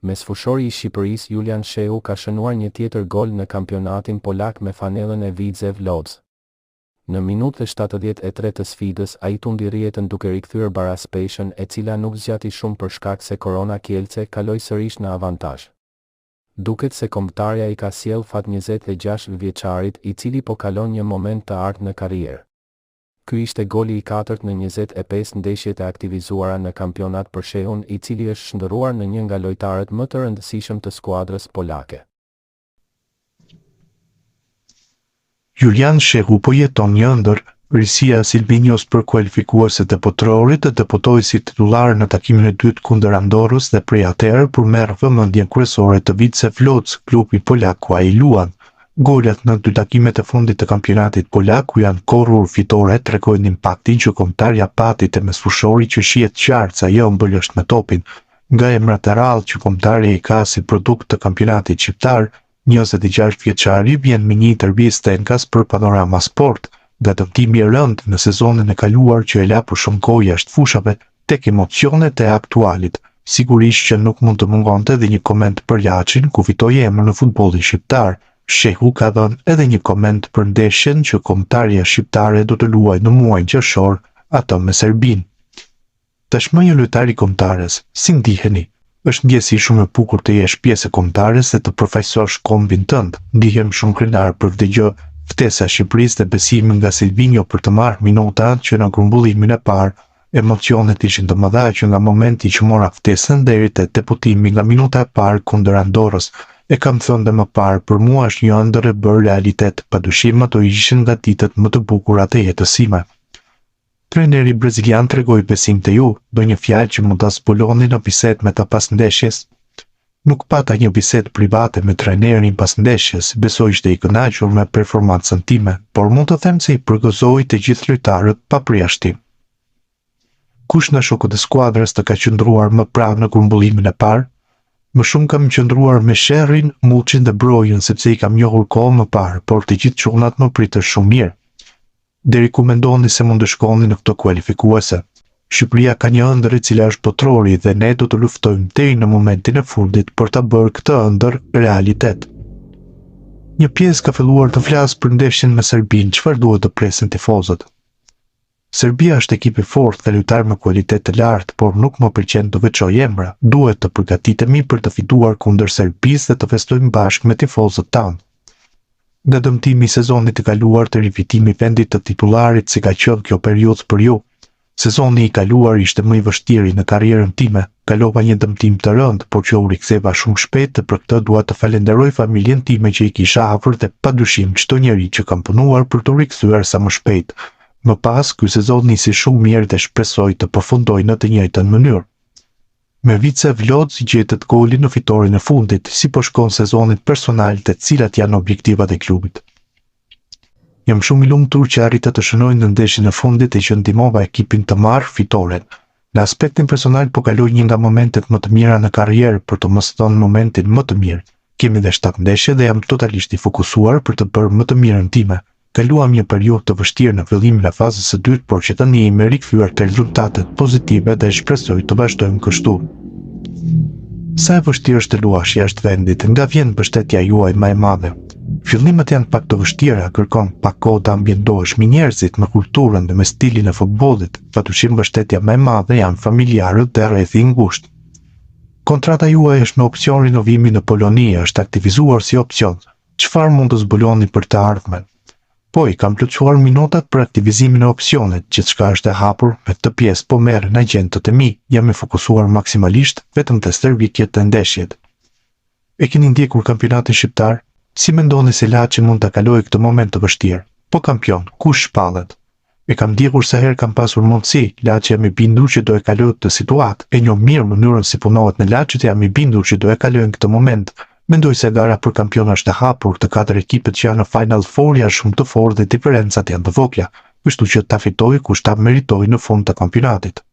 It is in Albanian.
Mesfushori i Shqipërisë Julian Shehu ka shënuar një tjetër gol në kampionatin polak me fanellën e Widzew Lodz. Në minutën e 73 të sfidës ai tundi rrjetën duke rikthyer baraspeshën e cila nuk zgjati shumë për shkak se Korona Kielce kaloi sërish në avantazh. Duket se kombëtarja i ka sjellë fat 26 vjeçarit i cili po kalon një moment të artë në karrierë. Ky ishte goli i katërt në 25 ndeshjet e aktivizuara në kampionat për Shehun i cili është shndërruar në një nga lojtarët më të rëndësishëm të skuadrës polake. Julian Shehu po jeton një ëndërr, risia e Silvinjos për kualifikueset e Botërorit debutoi si titullar në takimin e dytë kundër Andorrës dhe prej atëherë po merr vëmendjen kryesore të Widzew Lodz, klubi polak ku ai luan. Golat në dy takimet e fundit të kampionatit polak ku janë korrur fitore tregojnë impaktin që kombëtarja pati te mesfushori që shihet qartë sa i ëmbël është me topin. Nga emrat e rrallë që kombëtarja i ka si produkt të kampionatit shqiptar, 26 vjeçari vjen me një intervistë enkas për Panorama Sport, nga dëmtimi i rëndë në sezonin e kaluar që e la për shumë kohë jashtë fushave, tek emocionet e aktualit. Sigurisht që nuk mund të mungonte edhe një koment për Laçin, ku fitoi emër në futbollin shqiptar. Shehu ka dhënë edhe një koment për ndeshjen që kombëtarja shqiptare do të luajë në muajin qershor, atë me Serbinë. Tashmë një lojtar i kombëtares, si ndiheni? Është ndjesi shumë e bukur të jesh pjesë e kombëtares dhe të përfaqësosh kombin tënd. Ndihem shumë krenar për këtë gjë. Ftesa e Shqipërisë dhe besimi nga Silvinjo për të marrë minuta që në grumbullimin e parë Emocionet ishin të mëdha që nga momenti që mora ftesën deri te debutimi nga minuta e parë kundër Andorrës. E kam thënë dhe më parë, për mua është një ëndërr e bërë realitet, padyshim ato ishin nga ditët më të bukura të jetës sime. Trajneri brazilian tregoi besim te ju, ndonjë fjalë që mund ta zbuloni në bisedë me të pas ndeshjes? Nuk pata një bisedë private me trajnerin pas ndeshjes, besoj ishte i kënaqur me performancën time, por mund të them se i përgëzoi të gjithë lojtarët pa përjashtim. Kush nga shokët e skuadrës të ka qëndruar më pranë në grumbullimin e parë? Më shumë kam qëndruar me Sherrin, Muçin dhe Brojën sepse i kam njohur kohë më parë, por të gjithë çunat më pritën shumë mirë. Deri ku mendoni se mund të shkoni në këto kualifikuese? Shqipëria ka një ëndërr e cila është botërori dhe ne do të luftojmë deri në momentin e fundit për ta bërë këtë ëndërr realitet. Një pjesë ka filluar të flasë për ndeshjen me Serbinë, çfarë duhet të presin tifozët? Serbia është ekip i fortë dhe lojtarë me kualitet të lartë, por nuk më pëlqen të veçoj emra. Duhet të përgatitemi për të fituar kundër Serbisë dhe të festojmë bashkë me tifozët tanë. Nga dëmtimi i sezonit të kaluar te rifitimi i vendit të titullarit si ka qenë kjo periudhë për ju? Sezoni i kaluar ishte më i vështiri në karrierën time. Kalova një dëmtim të rëndë, por që u riktheva shumë shpejt dhe për këtë dua të falenderoj familjen time që i kisha afër dhe padyshim çdo njeri që kam punuar për t'u rikthyer sa më shpejt. Më pas, ky sezon nisi shumë mirë dhe shpresoj të përfundojë në të njëjtën mënyrë. Me Widzew Lodz gjetët golin në fitoren e fundit, si po shkon sezoni personal dhe cilat janë objektivat e klubit? Jam shumë i lumtur që arrita të shënoj në ndeshjen e fundit e që ndihmova ekipin të marrë fitoren. Në aspektin personal po kaloj një nga momentet më të mira në karrierë, për të mos thënë momentin më të mirë. Kemi dhe 7 ndeshje dhe jam totalisht i fokusuar për të bërë më të mirën time. Kaluam një periudhë të vështirë në fillimin e fazës së dytë, por që tani jemi rikthyer te rezultatet pozitive dhe shpresoj të vazhdojmë kështu. Sa e vështirë është të luash jashtë vendit, nga vjen mbështetja juaj më e madhe? Fillimet janë pak të vështira, kërkon pak kohë të ambientohesh me njerëzit, me kulturën dhe me stilin e futbollit. Padyshim mbështetja më e madhe janë familjarët dhe rrethi i ngushtë. Kontrata juaj është me opsion rinovimi në Poloni, është aktivizuar si opsion. Çfarë mund të zbuloni për të ardhmen? Po, i kam plotësuar minutat për aktivizimin e opsionit, gjithçka është e hapur, me këtë pjesë po merren agjentët e mi, jam i fokusuar maksimalisht vetëm te stërvitjet dhe ndeshjet. E keni ndjekur kampionatin shqiptar? Si mendoni se Laçi mund ta kalojë këtë moment të vështirë? Po kampion, kush shpallet? E kam ndjekur sa herë kam pasur mundësi, Laçi jam i bindur që do e kalojë këtë situatë, e njoh mirë mënyrën si punohet në Laç dhe jam i bindur që do e kalojnë këtë moment. Mendoj se gara për kampion është e hapur, të katër ekipet që janë në Final Four janë shumë të fortë dhe diferencat janë të vogla, kështu që ta fitojë kush ta meritojë në fund të kampionatit.